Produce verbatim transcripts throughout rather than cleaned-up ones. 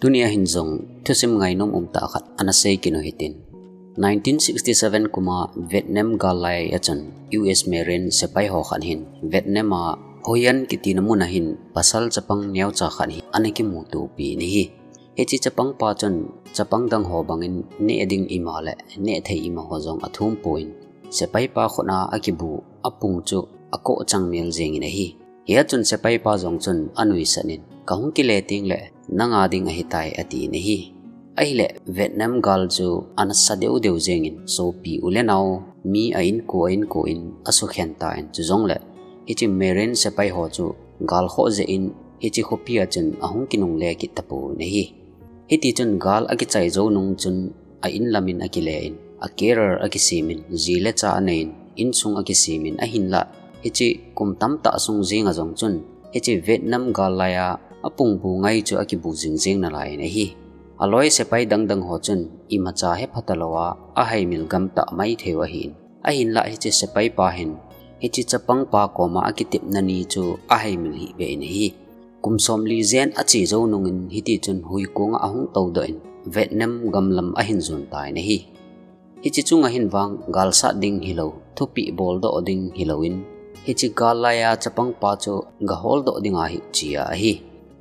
Tuni a hin jong thusim ngainom umtah khat ana sei kit u hitin. Nineteen sixty-seven kum a Vietnam gal lai a chun U S Marine sepai ho khat hin Vietnam a Hoi An kiti na mun a hin pasal chapang neocha khat hi ana kimuto pi in ahi. Hiche chapang pa chun chapang dang ho bangin neh ding ima le neh thei ima ho jong athum pon, sepai pa khut a akibu apung chu akoh chang mel jeng in ahi. Hia chun sepai pa jong chun anuisat in, "Ka hung kile teng le nanga ding ahitai," ati in ahi. Ahile Vietnam gal chu ana sa deu deu jeng in, sopi u le nao mi a inko a inko in asukhen tan, chujongle hiche Marine sepai ho chu gal khoh jeh in hiche khopi a chun ahung kinungle kit tapon ahi. Hiti chun gal akichai jou nung chun a in lam in akile in, a career akisem in, ji le cha anei in, insung akisem in, ahinlah hiche kum tamtah sung jeng a jong chun hiche Vietnam gal lai a apung bu ngai chu akibu jing jeng nalai in ahi. Aloi sepai dang dang ho chun imacha hepha talou a, ahaimil gamtah maithei u ahin, ahinlah hiche sepai pa hin hiche chapang pa koma akitepna ni chu ahaimil hih beh in ahi. Kum somli jen ache jou nung in hiti chun huikong a ahung toudoh in Vietnam gam lam ahin jon tan ahi. Hiche chung a hin vang gal sat ding hilou, thupeh boldoh ding hilou in, hiche gal lai a chapang pa chu ga holdoh ding ahi, tia ahi.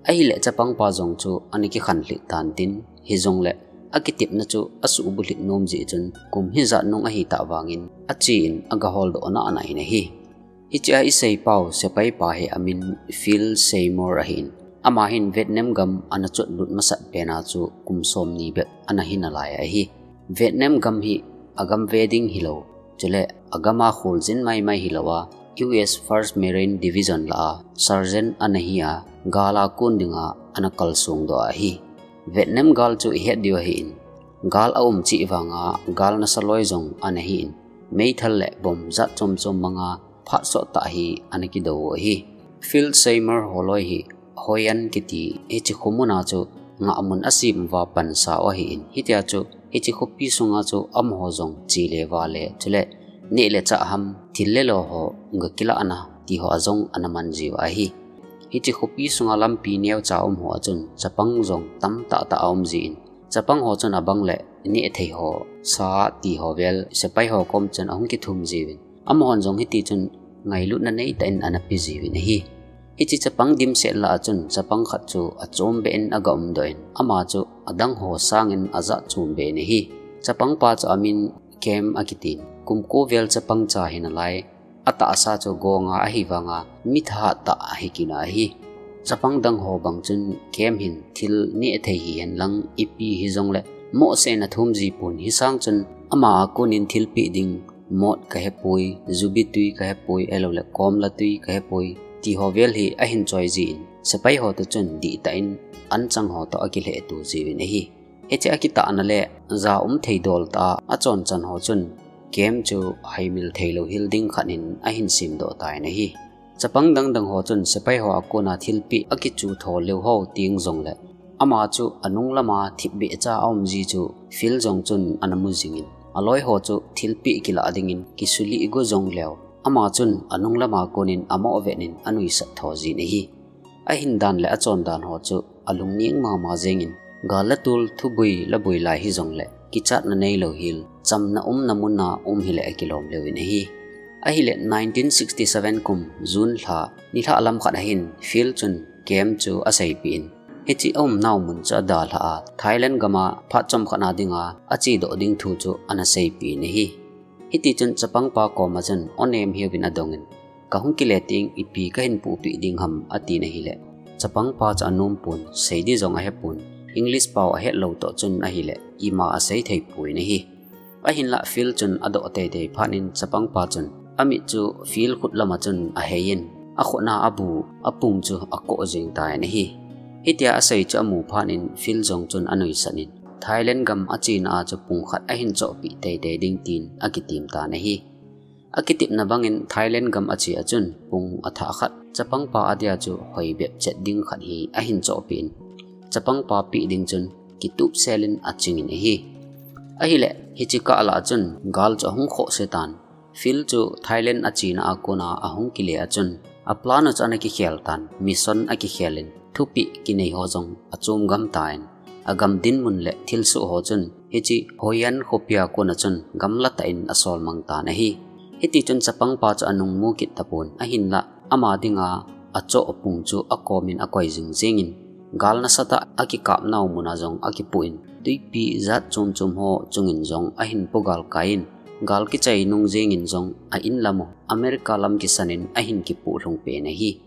Ahile chapang pa jong chu ana kikhanlhit tan tin, hijongle akitepna chu asuhbulhit nom jeh chun kum hijat nung ahitah vangin ache in aga holdoh nana in ahi. Hiche a isei pau sepai pa hi amin Phil Seymour ahin, ama hin Vietnam gam ana chotlut masat pen a chu kum somni bep ana hi nalai ahi. Vietnam gam hi agam ve ding hilou, chule agam a kholjin maimai hilou a, U S First Marine Division lah a Sergeant ana hi a, gal a kon ding a ana kalsong doh ahi. Vietnam gal chu ihet diu ahin, gal aum cheh vang a gal nasa loi jong ana hi in, meithal le bomb jat chom chom mang a phat sottah hi ana kidou u ahi. Phil Seymour holoi hi Hoi An kiti hiche khomun a chu ngahmun asem uva pansa u ahin, hitia chu hiche khopi sung a chu amaho jong che le va le, chule neh le chah ham, thil le lo ho ga kilah na ti ho a jong ana man jiu ahi. Hiche khopi sung a lampi neocha um ho a chun chapang jong tamtah tah aum jin, chapang ho chun abang le neh thei ho, sa ti ho vel sepai ho kom chun ahung kithum jiuvin, amahon jong hiti chun ngailutna neitah in ana pe jiuvin ahi. Hiche chapang dimset lah a chun chapang khat chu achom beh in aga umdoh in, ama chu adang ho sangin ajat chom beh in ahi. Chapang pa chu amin Kem akitin, kum ko vel chapang cha hi nalai, atahsa chu gonga ahi vang a mithat tah ahi kit in ahi. Chapang dang ho bang chun Kem hin thil neh thei hihen lang ipi hijongle mohseh in athum ji pon, hisang chun ama a kon in thilpeh ding mot kahepoi, jubi tui kahepoi, ahilouleh komla tui kahepoi ti ho vel hi ahin choi jin, sepai ho toh chun dihtah in anchang ho toh akilhehto jiuvin ahi. Hiche akitahna le ja um thei dol tah a achonchan ho chun Kem chu haimil theilou hil ding khat in ahin semdoh tan ahi. Chapang dang dang ho chun sepai ho a kon a thilpeh akichu tho leu ho teng jongle, ama chu anung lam a thipbeh cha aum ji chu Phil jong chun ana mu jingin, aloi ho chu thilpeh kilah dingin kisulih go jongleu, ama chun anung lam a kon in amoh vet in anuisat tho jin ahi. Ahin dan le achon dan ho chu alungning mama jengin, gal le tul thuboi la boi lai hijongle kichatna neilou hel, chamna umna mun a um hile akilom leu in ahi. Ahile nineteen sixty-seven kum June lha nilhah lam khat a hin Phil chun Kem chu aseipeh in, hiche aumnau mun chu adalhah a, Thailand gam a phat chomkhat na ding a achedoh ding thu chu ana seipeh in ahi. Hiti chun chapang pa kom a chun onem hiuvin adongin, "Ka hung kile teng ipi kahin pohpeh ding ham?" atin ahile, chapang pa chu anom pon, sei di jong ahepon, English pao ahet lou toh chun ahile, ima asei thei pon ahi. Ahinlah Phil chun adoh teitei phat in chapang pa chun amit chu Phil khut lam a chun ahei in, akhut na abu, apung chu akoh jeng tan ahi. Hitia asei chu amu phat in Phil jong chun anuisat in, Thailand gam achena a chu pung khat ahin chohpeh teitei ding tin akitem tan ahi. Akitepna bangin Thailand gam ache a chun pung athah khat chapang pa adia chu hoi bep chet ding khat hi ahin chohpeh in, chapang pa peh ding chun kitup sel in aching in ahi. Ahile hiche kah lah a chun gal chu ahung khohse tan. Phil chu Thailand achena a kon a ahung kile a chun, a plan u chu ana kikhel tan, mission akikhel in, thupeh kinei ho jong achom gam tan. Agam dinmun le thilsoh ho chun hiche Hoi An khopia kona chun gamla tah in asol mang tan ahi. Hiti chun chapangpa chu anung mu kit tapon, ahinlah ama dinga achoh pung chu akomin akoi jing jingin, gal nasatah akikapnau muna jong akipuh in, twipi jat chom chom ho chungin jong ahin pogal kaiyin, gal kichai nung jingin jong a-in lam u America lam kisanin ahin kipuh lhung pen ahi.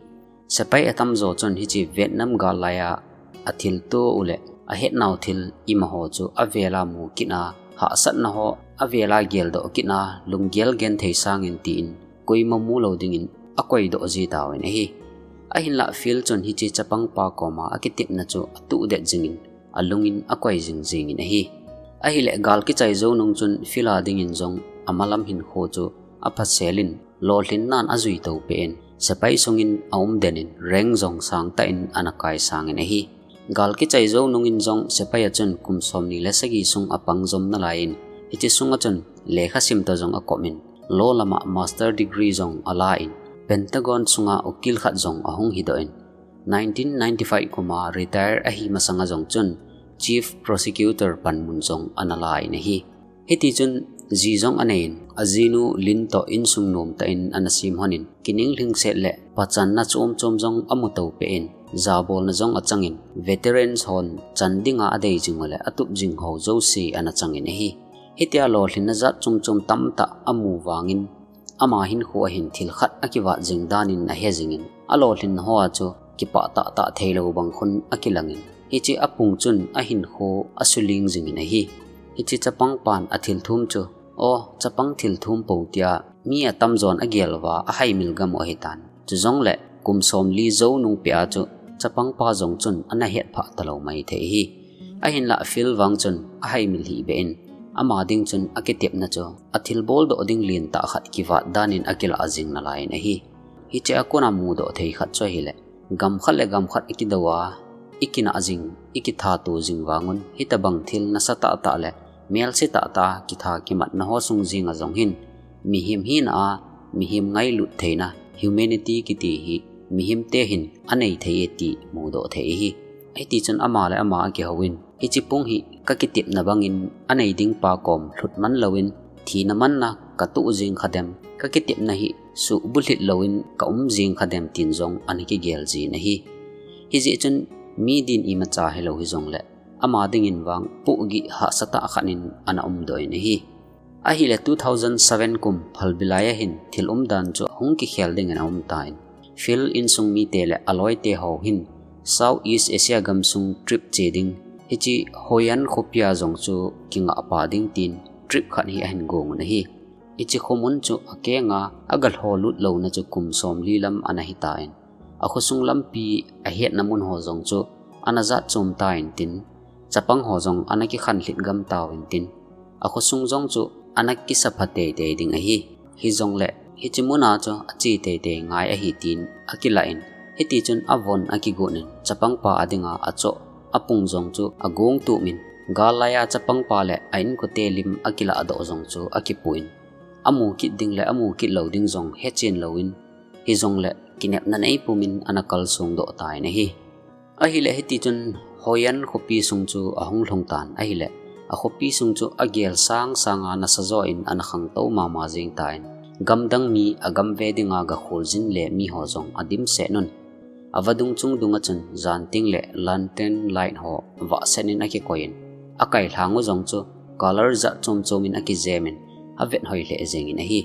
Sepai atamjo chun hiche Vietnam gal laiya athilto u le ahetnau thil imaho chu avela mu kitna, hahsatna ho avela geldoh kitna, lunggel genthei sangin tin koima mu lou dingin akoidoh ji tauvin ahi. Ahinlah Phil chun hiche chapangpa koma akitepna chu atuh det jingin, alungin akoi jing jingin ahi. Ahileh gal kichai jou nung chun Phil a dingin jong amalam hinkho chu aphaselin, lolhinnan ajui to peh in, sepai sungin aum denin, rank jong sangtah in ana kai sangin ahi. Gal kichai jou nungin jong sepai a chun kum somni le sagi sung apang jom nalaiyin, hiche sunga chun lekhasim toh jong akomin, law lama master degree jong alan, Pentagon sunga ukil khat jong ahung hidoh in, nineteen ninety-five kuma retire ahi masanga jong chun Chief Prosecutor panmun jong ana lan ahi. Hiti chun ji jong aneiyin, ajinu Lynn toh insung nomtah in ana sem lhonin, kining lhingset le pachanna chom chom jong amu to peh in, jabolna jong achangin, veterans hon chan dinga adei jing u le atup jing ho jouse ana changin ahi. Hitia lolhinna jat chom chom tamtah amu vangin, ama hinkho a hin thil khat akivat jing danin ahe jingin, alolhinna hoa chu kipah tahtah theilou bang khun akilangin, hiche apung chun ahinkho asuling jingin ahi. Hiche chapangpan athil thum chu, "O, chapang thil thum po," tia mi atamjon agel uva ahaimil gam u ahitan. Chujongle kum somli jou nung peh a chu chapangpa jong chun ana hetphah talou maithei ahi. Ahinlah Phil vang chun ahaimil hihbeh in, ama ding chun akitepna chu athilbol doh ding lentah khat kivat danin akilah jing nalaiyin ahi. Hiche a kona mudoh thei khat chu ahileh, gam khat le gam khat ikidou a, ikinah jing, ikithat jing vangun, hitobang thil nasatah tah le melse tahtah kitha kimatna ho sung jenga jong hin, mihem hina a, mihem ngailut theina, humanity kiti hi mihemte hin anei thei e ti mudoh thei ahi. Hiti chun ama le ama akihouin, hiche pung hi kakitepna bangin anei ding pa kom lhut man louvin, thina manna katoh jing kha dem, kakitepna hi suhbulhit louvin kaum jing kha dem tin jong ana kigel jin ahi. Hijeh chun mi din imacha hilou hijongle, ama dingin vang pohgih hahsatah khat in ana umdoh in ahi. Ahileh two thousand seven kum phalbi laiya hin thil umdan chu hung kikhel dingin aumtan, Phil insung mite le aloite ho hin Southeast Asia gamsung trip che ding, hiche Hoi An khopia jong chu kingahpa ding tin trip khat hi ahin gong un ahi. Hiche khomun chu akenga agalho lut louna chu kum somli lam ana hitan, akhosung lampi ahetna mun ho jong chu ana jat chom tan tin, chapang ho jong ana kikhanlhit gam tauvin tin, akhosung jong chu ana kisapha teitei ding ahi. Hijongle hiche muna chu ache teitei ngai ahi tin akilah in, hiti chun avon akigonin, chapangpa a dinga achoh apung jong chu agong tumin, gal laiya chapangpa le a-inkote lim akilah doh jong chu akipuh in, amu kit ding le amu kit lou ding jong hechen louvin, hijongle kinepna neipumin ana kalsong doh tan ahi. Ahileh hiti chun Hoi An khopi sung chu ahung lhung tan ahileh, akhopi sung chu agel sang sanga nasajo in ana khangtou mama jing tan, gamdang mi agam ve dinga gakhol jin le mi ho jong adimset un. Avadung chung dunga chun janting le lantern light ho vahset in akikoiyin, akailhang u jong chu color jat chom chom in akijemin, avet hoi lheh jengin ahi.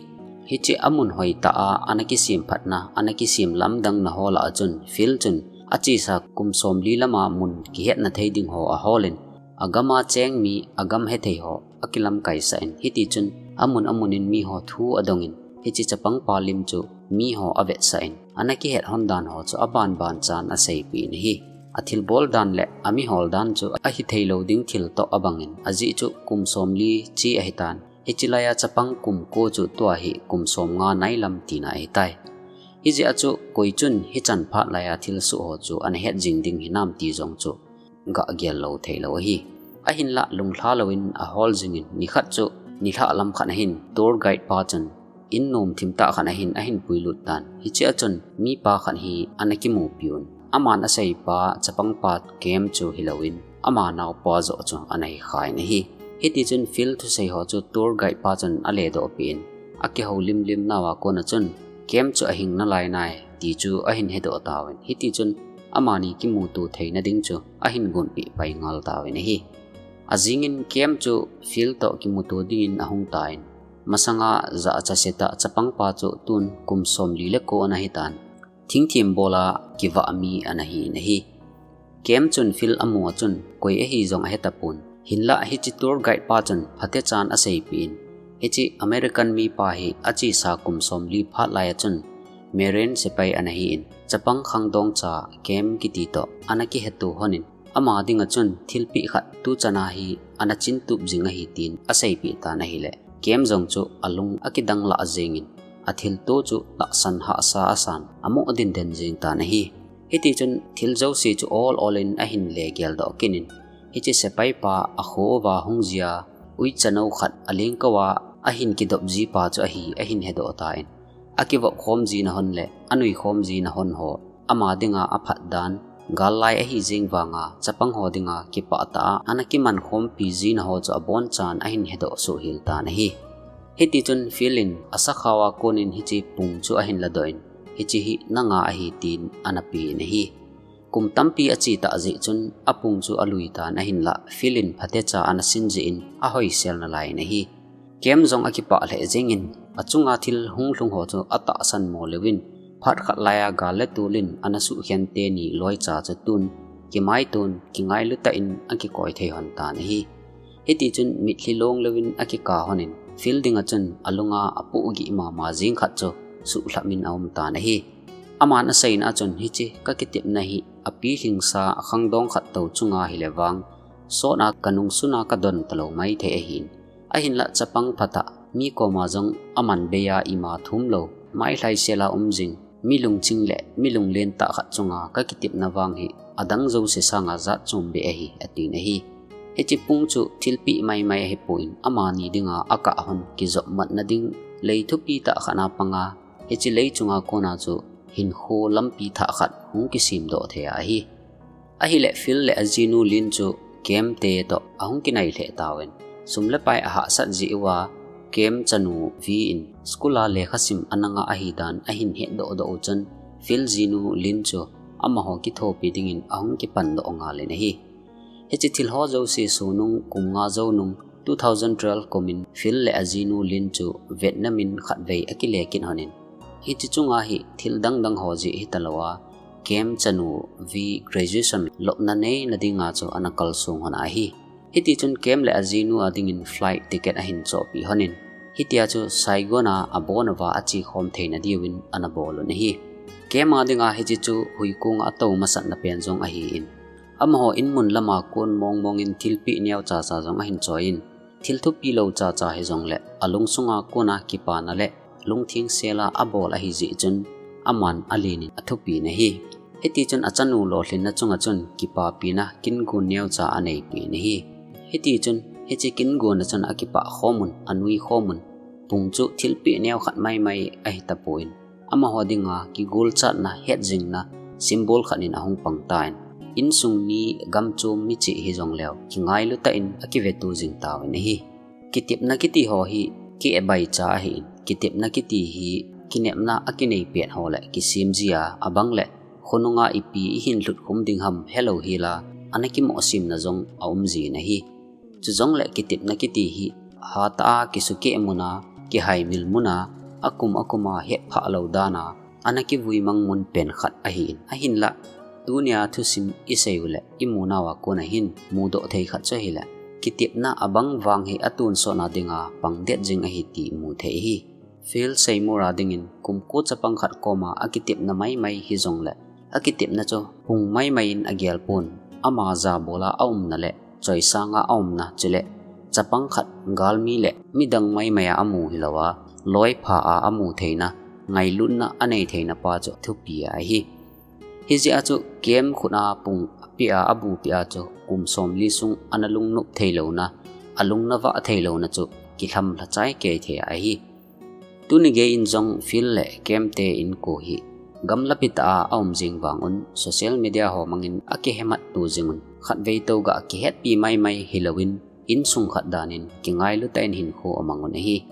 Hiche amun hoitah a ana kisem phatna, ana kisem lamdangna ho lah a chun Phil chun achesa kum somli lama mun kihetna thei ding ho aholin, agama cheng mi agam hethei ho akilamkaisah in, hiti chun amun amun in mi ho thu adongin, hiche chapangpa lim chu mi ho avetsah in, ana kihet lhon dan ho chu aban ban chan aseipeh in ahi. Athilbol dan le amihol dan chu ahithei lou ding thil toh abangin, ajeh chu kum somli che ahitan, hiche laiya chapang kum ko chu tua hi kum somnga nailam tina ahitai. Hijeh a chu koi chun hichan phat laiya thilsoh ho chu ana het jing ding hinam ti jong chu gah gel lou theilou ahi. Ahinlah lunglha louvin ahol jingin, nikhat chu nilhah lam khat ahin tour guide pa chun in nom thimtah khat ahin ahin puilut tan. Hiche a chun mipa khat hi ana kimupiun, aman aseipa chapangpa kem chu hilouvin, ama naopa joh chu ana hi khan ahi. Hiti chun Phil thusei ho chu tour guide pa chun ale doh pin, akihoulim lim nauva kona chun, Cam chu ahing nalai nai ti chu ahin hedoh tauvin. Hiti chun amani kimuto theina ding chu ahin gonpeh pai ngal tauvin ahi. Ajingin Cam chu Phil toh kimuto dingin ahung tan. Masanga jacha seta chapang pa chu tun kum somli le ko ana hitan. Thingthim bola kivah mi ana hi in ahi. Cam chun Phil amu a chun koi ahi jong ahe tapon. Hinlah hiche tour guide pa chun phatechan aseipeh in, hiche American mipa hi achesa kum somli phat lai a chun Marine sepai ana hi in, chapang khangdong cha Cam kiti toh ana kiheto lhonin, ama dinga chun thilpeh khat tuchan a hi ana chintup jing ahi tin aseipeh tan ahile, Cam jong chu alung akidang lah jengin, athilto chu tahsan hahsa asan, amoh denden jeng tan ahi. Hiti chun thil jouse chu ol ol in ahin legel doh kit in, hiche sepai pa akho uva hung jia uicha nou khat alengkou a ahin kidop ji pa chu ahi, ahin hedoh tan. Akivop khom jina hon le anui khom jina hon ho, ama dinga aphat dan, gal lai ahi jeng vanga chapang ho dinga kipah tah a ana kiman khompi jina ho chu abonchan ahin hedoh soh hel tan ahi. Hiti chun Phil in asakhao a konin hiche pung chu ahin ladoh in, hiche hi nanga ahi tin ana pe in ahi. Kum tampi ache tah jeh chun apung chu alui tan ahinlah Phil in phatecha ana sin jeh in ahoisel nalai in ahi. Cam jong akipah lheh jengin, achunga thil hung lhung ho chu atahsan mo leuvin, phat khat laiya gal le tol in ana suhkhen teni loicha chu tun, kimaiton, kingailu tah in akikoi thei lhon tan ahi. Hiti chun mitlhi long leuvin akikah lhonin, Phil dinga chun alunga apohgih mama jeng khat chu suhlhap in aum tan ahi. Aman aseina a chun hiche kakitepna hi apilhingsa khangdong khat tou chunga hile vang, sot a kanungsuna kadon talou maithei ahin. Ahinlah chapang phatah, mi koma jong aman beiya ima thum lou, mailhaisel a um jing, mi lungching le mi lunglen tah khat chunga kakitepna vang hi adang jouse sanga jat chom beh ahi, atin ahi. Hiche pung chu thilpeh maimai ahipon, amani dinga akah lhon kijopmatna ding lei thupi tah khat a panga, hiche lei chunga kona chu hinkho lampi thah khat hung kisemdoh thei ahi. Ahile Phil le ajinu Lynn chu Cam te toh ahung kinai lheh tauvin, sum le pai ahahsat jeh uva, Cam chanu Vi in school a lekhasim ananga ahidan ahin hetdoh doh u chun, Phil jinu Lynn chu amaho kithopi dingin ahung kipandoh ngal in ahi. Hiche thil ho jouse sunung kum nga jou nung two thousand twelve kumin Phil le ajinu Lynn chu Vietnam in khatvei akile kit lhonin, hiche chunga hi thil dangdang ho jeh hitalouva, Cam chanu Vi graduation lopna neina dinga chu ana kalsong lhon ahi. Hiti chun Cam le ajinu a dingin flight ticket ahin chohpeh lhonin, hitia chu Saigon a abon uva achekhom theina diuvin ana bol un ahi. Cam a dinga hiche chu huikonga atou masatna pen jong ahin, amaho inmun lama kon mongmong in thilpeh neocha cha jong ahin choiyin, thil thupi lou chacha hijongle alungsunga kona kipana le lungthengsel a abol ahi jeh chun, aman alen in athupi in ahi. Hiti chun achanu lolhinna chunga chun kipapina kingon neocha aneipeh in ahi. Hiti chun hiche kingonna chun akipah khomun, anui khomun, pung chu thilpeh neo khat maimai ahitapon, amaho dinga kigolchatna, hetjingna symbol khat in ahung pang tan, insung ni gamchom michih hijongleu kingailu tah in akiveto jing tauvin ahi. Kitepna kiti ho hi kiehbaicha ahin, kitepna kiti hi kinepna akinei pet ho le kisem jia, abang le khonunga ipi ihin lhutkhum ding ham helou hela, ana kimohsemna jong aum jin ahi. Chujongle kitepna kiti hi hatah a kisukeh muna, kihaimil muna, akum akuma hetphah lou dana ana kivuimang mun pen khat ahin, ahinlah tunia thusim isei u le imunauva kona hin mudoh thei khat chu ahile, kitepna abang vang hi atonsotna dinga pangdet jing ahi ti muthei ahi. Phil Seymour a dingin kum ko chapang khat koma akitepna maimai hijongle, akitepna chu pung maimai in agelpon, ama jabola aumna le choisanga aumna chule chapang khat galmi le midang maimai a amu hilouva, loipha a amu theina, ngailutna anei theina pa chu thupi ahi. Hijeh a chu Cam khut a pung apeh a, abupeh a chu kum somli sung ana lungnop theilouna, alung navah theilouna chu kilhamlha chai kei thei ahi. Tuni geiyin jong Phil le Cam te inko hi Gamlapi tah a aum jing vang un, social media ho mangin akihemat tu jing un, khatvei tou ga kihetpi maimai hilouvin, insung khat dan in kingailu tah in hinkho amangun ahi.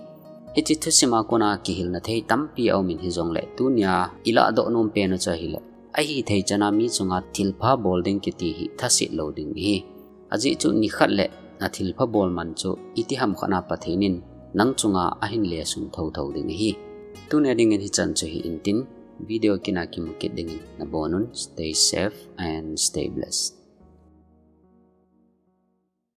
Hiche thusim a kona kihilna thei tampi aumin hijongle tunia ilahdoh nom pen u chu ahile, ahithei chana mi chunga thilpha bol ding kiti hi thaset lou ding ahi. Ajeh chu nikhat le nathilpha bol man chu itiham khat a Pathen in nang chunga ahin lesun thotho ding ahi. Tunia dingin hichan chu hi intin, video kit a kimu kit dingin nabonun stay safe and stay blessed.